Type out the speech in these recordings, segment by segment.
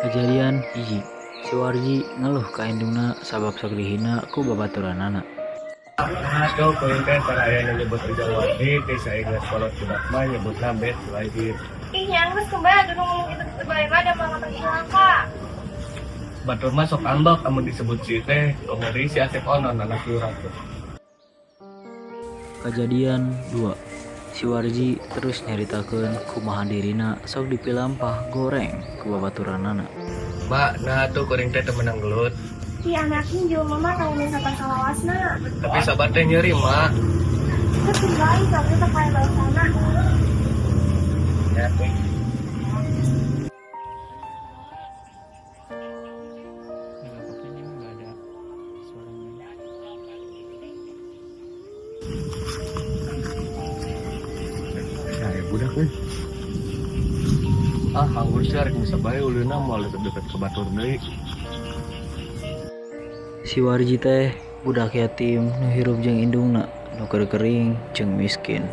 Kajadian 1, si Warji ngeluh ka indungna sabab sok dihina ku babaturanana. Nah, tuh kuring teh tara aya nu nyebut Ujang Wardi ti saenggeus kolot budak mah nyebutna Bet Sulaibit. Ih, yang geus kumaha atuh nu ngomong kitu teu bae mah da mah cilaka. Batur mah sok ambek amun disebut si teh, komo deui si Asep Onon anak lurah teh. Kajadian 2, si Warji terus nyaritakeun kumaha dirina sok dipilampah goreng ku babaturanana. Mak, nah tuh kuring teh teu meunang gelut. Ih, anaknya jelema mah lain sabar salawasna. Tapi sabar teh nyeri, Mak. Geus bae tapi teu kaya bangsana. Ya teh. Nggak ada suaranya. Ya, ya budak euy. Ah, anggur sih arek bisa bae uleuna moal deket-deket ka batur deui. Si Warji teh budak yatim nu hirup jeung indungna nu keur kering jeung miskin.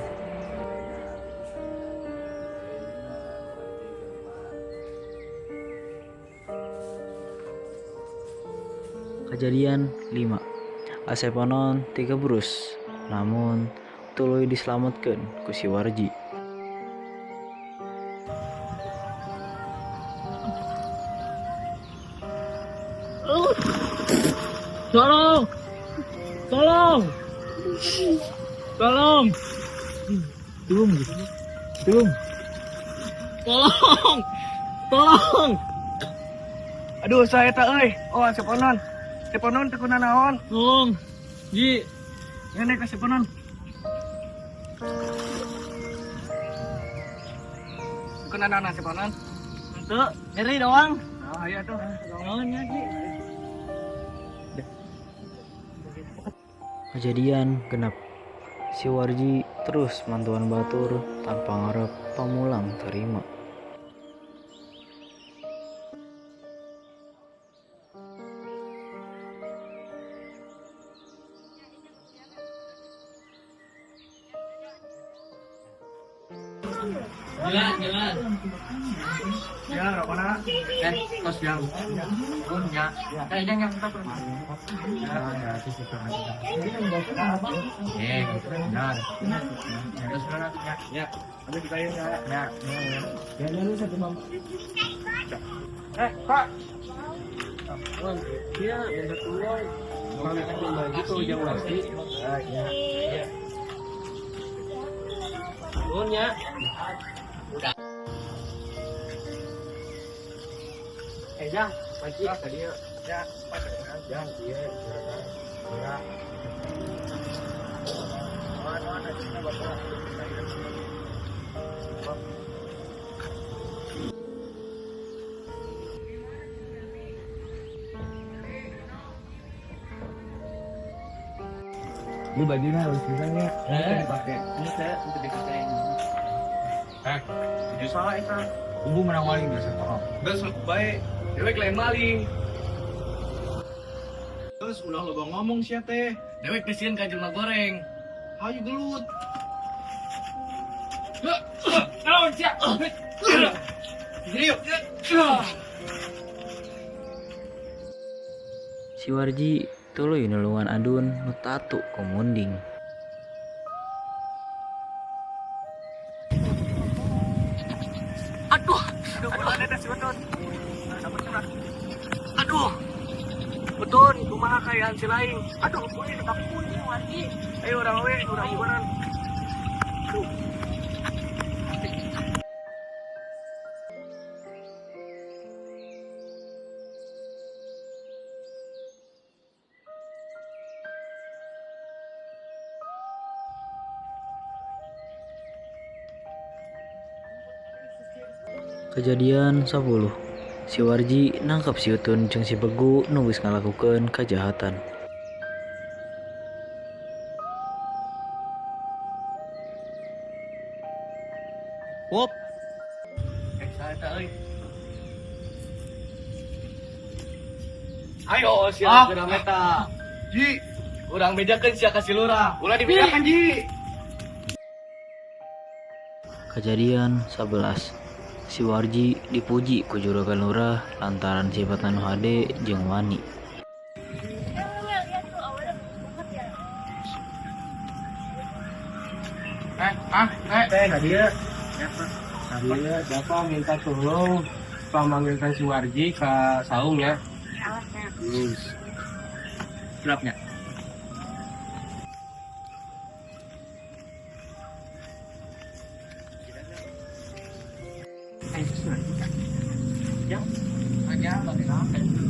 Kajadian 5, Asep Onon tigebrus namun tuluy diselametkeun ku si Warji. Tolong! Tolong! Tolong! Tolong! Tolong! Tolong! Tolong! Aduh, saya tak euy. Oh, Asep Onon. Asep Onon teu kunanaon? Tolong! Ji, Nenek Asep Onon. Teu kunanaon Asep Onon? Tuh, nyeri doang. Oh, iya tuh. Tolong ya, Ji. Kajadian 6, si Warji terus mantuan batur tanpa ngarep pamulang tarima. Jalan, jalan. Ya, rokona. Eh, tos yang. Pun ya. Eh, jangan kita pernah. Ya, ya, sih Eh, benar. Terus berapa? Ya, Ya, ambil kita ya. ya. Ya, lu satu mama. Eh, Pak. Iya, minta tolong. Mau minta baju ke Ujang Wardi. Ah, ya. Pun ya. Eh, Jang, maju tadi ya. Ya, Pak. Jang, iya, ya. Ini bajunya harus bisa ya. Eh. Dipakai. Ini saya untuk dipakai. Eh, baju salah eta. Ibu menang maling biasa tolong. Geus bae. Dewek lain maling. Terus ulah loba ngomong sia teh. Dewek disieun ka jelema goreng. Hayu gelut. Naon sia? Yuk. Si Warji tuluy nulungan Adun nu tatu ku munding. Aduh, aduh, bulan eta si Beton. Aduh. Beton, kumaha kaayaan si laing? Aduh, boleh tetap punya Warji. Ayo urang we, urang hiburan. Kejadian 10, si Warji nangkap si Utun jeung si Begu nu geus ngalakukeun kajahatan. Wop. Eh, saha eta euy? Ayo sia Ah. geura meta. Ji, Urang bejakeun sia ka si lurah. ulah dibedakan Ji. Kejadian 11, Si Warji dipuji ku juragan lurah lantaran sifatna nu hade jeung wani. Eh, lu Mel, lihat tuh awalnya bagus banget ya. Eh, ah, eh. Teh, ka dieu. Ka dieu siapa minta tolong pamanggilkan si Warji ke saung ya. Gelapnya. Ayo, sudah. Ya, aja, bagaimana?